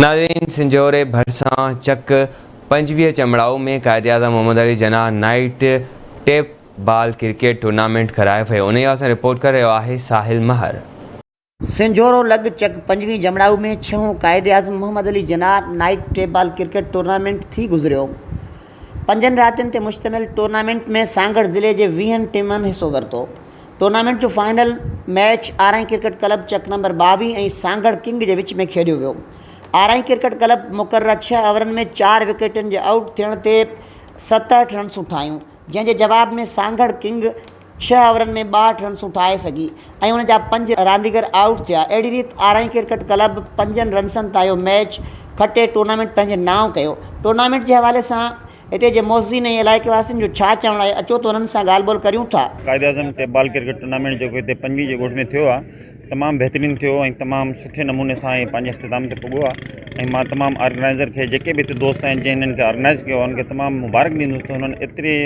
ناظرين سنجهوري ڀرسان چڪ 25 چمڙائو ۾ Quaid-e-Azam Muhammad Ali Jinnah night tape ball cricket tournament ڪرايو ويو انهي حوالي سان رپورٽ ڪري رهيو آهي ساحل مهر. سنجهورو لڳ چڪ 25 جمڙائو ۾ ڇهون Quaid-e-Azam Muhammad Ali Jinnah night tape ball cricket tournament ٿي گذريو. پنجن راتين تي مشتمل ٽورنامينٽ ۾ سانگهڙ ضلعي جي ويهن ٽيمن حصو ورتو. ٽورنامينٽ جو final match Arain cricket club چڪ نمبر 22 ۽ سانگهڙ ڪنگ جي وچ ۾ کيڏيو ويو. آرائين ڪرڪيٽ ڪلب مقرره ڇهه اوورن ۾ چار وڪيٽن جي آئوٽ ٿيڻ تي 67 رنسون ٺاهيون، جنهن جي جواب ۾ سانگهڙ ڪنگ ڇهه اوورن ۾ 62 رنسون ٺاهي سگهي ۽ ان جا پنج رانديگر آئوٽ ٿيا. اهڙي ريت آرائين ڪرڪيٽ ڪلب پنجن رنسن تان اهو ميچ کٽي ٽورنامينٽ پنهنجي نانء ڪيو. ٽورنامينٽ جي حوالي سان هتي جي معززين ۽ علائقي واسين جو ڇا چوڻ آهي اچو ته انهن سان ڳالهه ٻولهه ڪريون ٿا. Quaid-e-Azam tape ball cricket tournament جيڪو هتي 25 جي ڳوٺ ۾ ٿيو آهي تمام بهترين ٿيو ۽ تمام سٺي نموني سان هي پنهنجي اختتام تي پڳو آهي ۽ مان تمام آرگنائزر کي جيڪي به هتي دوست آهن جنهن هنن کي آرگنائز ڪيو آهي انهن کي تمام مبارڪ ڏيندس ته هنن ايتري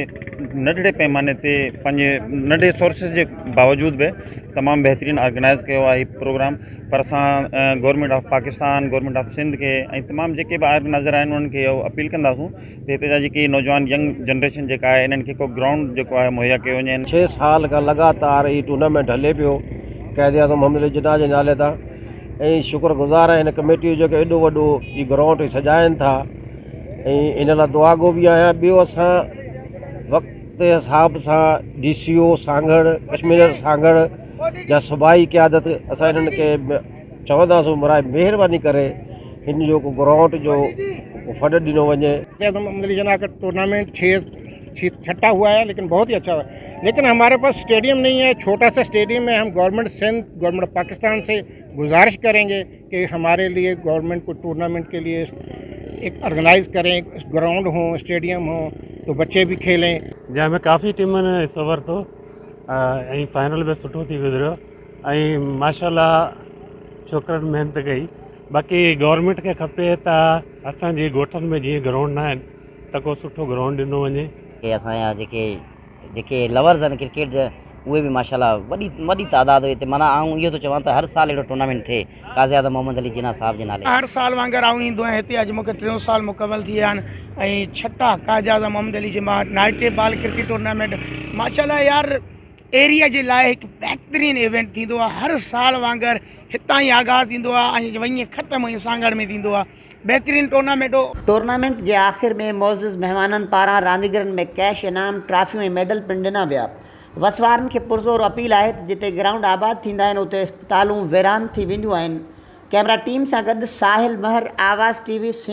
ننڍڙي پيماني تي پنهنجي ننڍي سورسز جي باوجود به تمام بهترين آرگنائز ڪيو آهي هي پروگرام پر اسان government of Pakistan government of Sindh کي ۽ تمام جيڪي به آرگنائزر آهن انهن کي اهو اپيل ڪنداسون ته هتي جا جيڪي نوجوان ينگ جنريشن جيڪا آهي انهن کي ڪو گرائونڊ جيڪو آهي مهيا ڪيو وڃي. ڇهه سال کان لڳاتار هي ٽورنامينٽ هلي پيو قائد اعظم محمد علي جناح جي نالي تان ۽ شڪر گذار آهيان هن ڪميٽي جو جيڪو ايڏو وڏو هي گرائونڊ سجائن ٿا ۽ ان لاء دعاگو به آهيان ٻيو اسان وقت جي حساب سان D C O Sanghar commissioner Sanghar يا صوبائي قيادت اسان انهن کي چونداسون برائي مهرباني ڪري هن جو ڪو گرائونڊ جو ڪو فنڊ ڏنو وڃي. محمد علي جناح کا ٽورنامينٽ 6 چھٹا ہوا ہے لیکن بہت ہی اچھا ہوا ہے لیکن ہمارے پاس اسٹیڈیم نہیں ہے چھوٹا سا اسٹیڈیم ہے ہم گورنمنٹ سندھ گورنمنٹ پاکستان سے گزارش کریں گے کہ ہمارے لیے گورنمنٹ کو ٹورنامنٹ کے لیے ایک آرگنائز کریں گراؤنڈ ہوں اسٹیڈیم ہوں تو بچے بھی کھیلیں۔ جنهن ۾ ڪافي ٽيمن حصو ورتو ۽ فائنل به سٺو ٿي گذريو ۽ ماشاء الله ڇوڪرن محنت ڪئي باقي گورنمينٽ کي کپي ته اسان جي ڳوٺن ۾ جيئن گرائونڊ نه آهن ته ڪو سٺو گرائونڊ ڏنو وڃي. اسان جا جيڪي جيڪي لورز آهن ڪرڪيٽ جا اهي به ماشاء الله وڏي وڏي تعداد هئي هتي معنيٰ آئون اهو ٿو چوان ته هر سال اهڙو ٽورنامينٽ ٿئي قاضي اعظم محمد علي جناح صاحب جي نالي. هر سال وانگر آئون ايندو آهيان هتي اڄ مونکي ٽيون سال مڪمل ٿي ويا آهن ۽ ڇٽا Quaid Azam Muhammad Ali Jinnah night ball cricket tournament ماشاء الله يار ايريا جي لاء هڪ بهترين ايونٽ ٿيندو آهي هر سال وانگر هتان ئي آغاز ٿيندو آهي ۽ وڃي ختم ۽ سانگهڙ ۾ ٿيندو آهي بهترين ٽورنامينٽ هو. ٽورنامينٽ جي آخر ۾ معزز مهمانن پاران رانديگرن ۾ ڪيش انعام، ٽرافيون ۽ ميڊل پڻ ڏنا ويا. وس وارن کي پرزور اپيل آهي ته جتي گرائونڊ آباد ٿيندا آهن اتي اسپتالون ويران ٿي وينديون آهن. ڪئميرا ٽيم سان گڏ ساحل مهر، آواز ٽي وي، سنڌ.